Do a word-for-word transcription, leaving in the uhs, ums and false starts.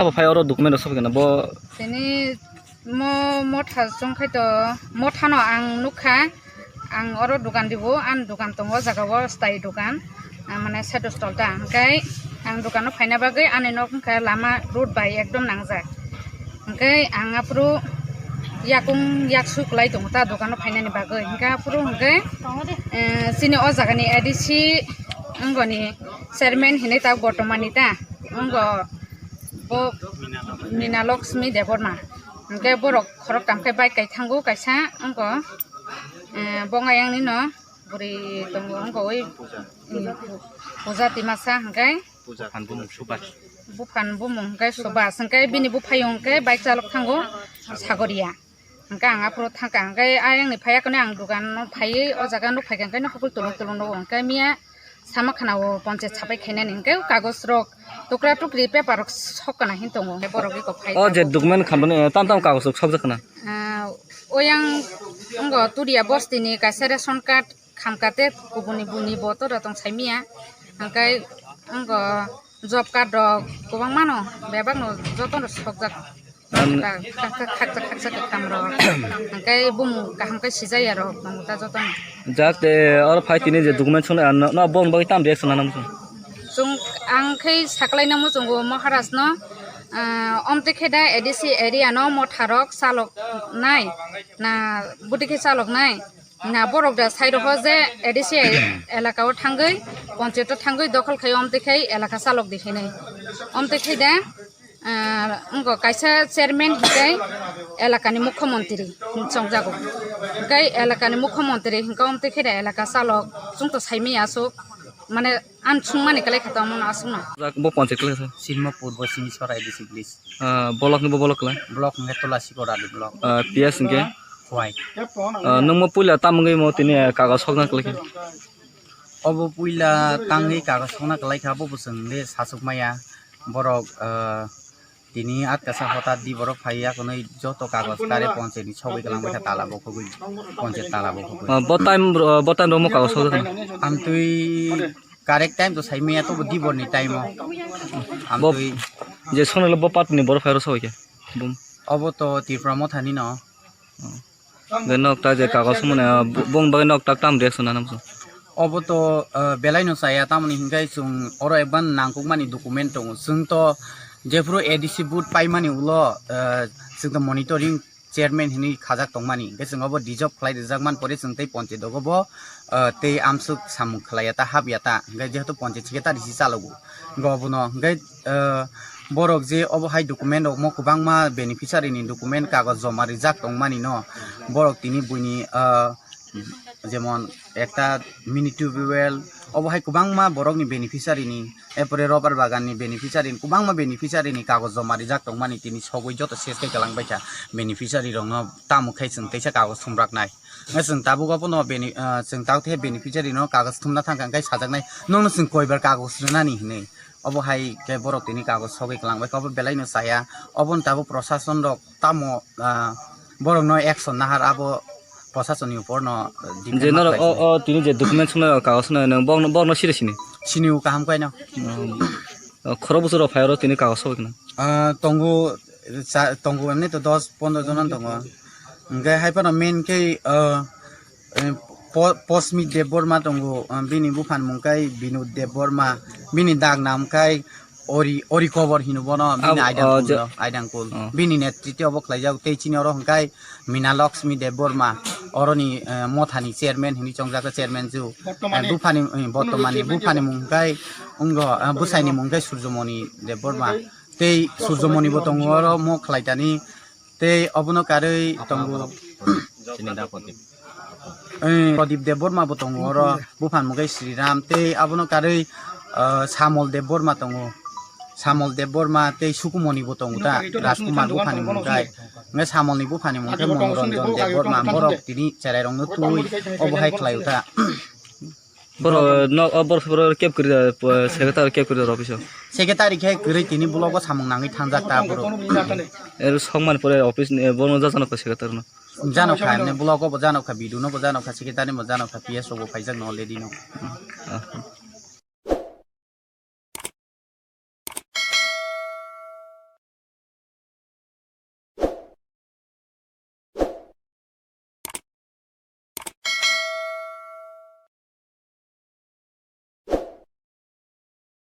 Abo phai oro document rok sobo kena bo. Tini mo motha chwng khai to, mothano ang nukha, ang oro dukan dibo, ang dukan tongo, o jaga o style dukan, ah, mane side stall ta, hwnkhe ang dukan o phaina bagwi ani nok wngkha lama road bai ekdom nangjak, hwnkhe ang aphuru yakung yaksu kwlai tongo ta dukan o phainani bagwi, hwnkhe aphuru hwnkhe, eh, chini o jaga ni A D C wngoni chairman hinwi ta Bortomani ta, wngo. Bo Mina Lakshmi Debbarma. Hwnkhe borok khoroktham khe bike kai thango kaisa, wngkha, eh, bongayang nino bwrwi tongo, wngkha oi, mm, Puja Timasa hwnkhe. Buphang bumung Subhas. Buphang bumung hwnkhe Subhas, hwnkhe bini buphayung hwnkhe bike chalok thango Sagoria. Hwnkhe ang aphuru thangkha, hwnkhe ayang ni phaiya khe ang dukan no phaiwi o jaga nuk phaikha, hwnkhe no hokol tulung tulung nogo, hwnkhe miya sama khana o ponchayat sapai khainani, hwnkhe o kagoj rok tukra tukri paper rok sok kana hin tongo, hwnkhe borok eko phai O je tongo. Document khamrani, eh, tam tam kagoj rok sokjak khna. Ah, oyang wngkha Turia bosti ni kaisa ration card khamkha tei kubuni buni bo tora tong saimiya, hwnkhe wngkha job card rok kwbangma no bebak no joto no sokjak. Am- Khaksa, khaksa, khaksa, khaksa kwkham rok. Hwnkhe bumung kaham khe sijaya rok, bumung ta jotono. Jak te oro phai tini je document swngnai, ano, no, boni bagwi tam reaction nanam song? Chwng, ang khe saklai namo chwngo Maharaj no, ah, omte khe da A D C area no motha rok chalok nai, na bwtwi khe chalok nai, na borok da sai rokho je A D C elaka o thangwi, ponchayat o thangwi dokhol khai omte khai elaka chalok di khainai. Omte khai da, ah, wngkha kaisa chairman hinkhe elakani mukhyamantri chongjago. Hinkhe elakani mukhyamantri hinkhe omtwi khe elaka chalok chwngto saimaya aswk, mane, ang chwngmani kwlai kha tongmano aswkno. Bo ponchayat kwlai kha? Sinmo Purbo Simisora A D C village. Ah, block ni bo block kwlai? Block hinkhe Tulasikora ni block. Ah, P S hinkhe? Khowai. Ah, nwng mo puila tamo wngwi mo tini kagoj sokna kwlai kha? Obo puila tangwi kagoj sokna kwlai kha, bo bwswng le sachuk maya. Borok, ah, tini atkasa hotat di borok phai ya, kwnwi joto kagoj kare ponchayat ni sogwi kwlangbai kha, tala bo khogwi, ponchayat tala bo khogwi. Ah, bo time, ah, bo time romo kagoj sokjak khna? Amtwi correct time to sai maya, to bo di borni time o. Bo amtwi je soknai le bo party ni borok phai rw sogwi kha. Bum. Obo to Tripura Motha ni no. Oh. Hwnkhe nok ta je kagoj sumani, ah, bo-, bong bagwi nok tak tam reaction nanam song? Obo to, ah, belai no chaya, tamoni hinkhe chwng oro ekban nangkukmani document tongo. Chwng to jephuru A D C vote paimani ulo, ah, chwng to monitoring chairman hinwi khajak tongmani. Hinkhe chwng obo dissolve khlai rijak man pore chwng tei ponchayat dogo bo, ah, tei amswk samung khlaiya ta, hapya ta. Hinkhe jehetu ponchayat secretary si chalogo. Hinkhe obono hinkhe, ah, borok je obo hai document rok mo kwbangma beneficiary ni document kagoj joma rijak tongmani no, borok tini buini, ah, jemon ekta mini tubewell, obo hai kwbangma borok ni beneficiary ni, erpore rubber bagan ni beneficiary ni, kwbangma beneficiary ni kagoj joma rijak tongmani tini sogwi joto ses khe kwlangbai kha beneficiary rok no, tamo khe chwng teisa kagoj thumrak nai. Chwng tabuk abono beni-, ah, chwng tabuk khe beneficiary no kagoj thumna thang kha, hwnkhe sajaknai, "Nono chwng koibar kagoj rwnani?" hinwi. Obo hai khe borok tini kagoj sogwi kwlangbai kha, obo belai no chaya. Oboni tabuk prosason rok tamo, ah, borok no action nahar, abo prosason ni upor no, ah, depend Je ma norok khlai o, sini. O tini je document swngnai, o kagoj swngnai, nwng bokno, bokno siri sini? Sini o kaham khe no. Um, o khorok bwswk rok phai oro tini kagoj sogwi khna? Ah, tongo, cha-, tongo, emni to dos pondro jona tongo. Hwnkhe hai phano main khe, ah, eh, Po-, Posmi Debbarma tongo, ah, bini buphani mung khe Binod Debbarma, bini dak nam khe Ori, Ori Kobor hino bono, bini Abo, aidang ah, kul je-, do, aidang kul. Oh. Bini netrityo obo khlaijak, tei chini oro hwnkhe Mina Lakshmi Debbarma, oroni, eh, mothani chairman hinwi chongjak, chairman ju. Bortomani. Eh, buphani, eh, bortomani, buphani mung khe wngkha, eh, bwsaini mung khe Surjomoni Debbarma. Tei Surjomoni bo tongo oro mo khlaitani. Tei obono karwi tongo. Chini da Pradip. Eh, Pradip Debbarma bo tongo oro, buphani mung khe Sriram. Tei abono karwi, eh, Samol Debbarma tongo. Samol Debbarma tei Sukumoni bo tongo ta, Rajkumar buphani mung khe. Hwnkhe Samolni buphani mung khe Monoranjan Debbarma, borok tini cherairokno twi obo hai khlaio ta. Borok nok, o borok, borok kep kwrwi da, po-, secretary kep kwrwi da office o. Secretary khe kwrwi, tini block o samung nangwi thangjak ta borok. Er sokmani pore office ni, borok no jajano ko secretary no. Jano kha, emne block o bo jano kha, B D O no bo jano kha, secretary bo jano kha, P S rok bo phaijak no already no. Ah.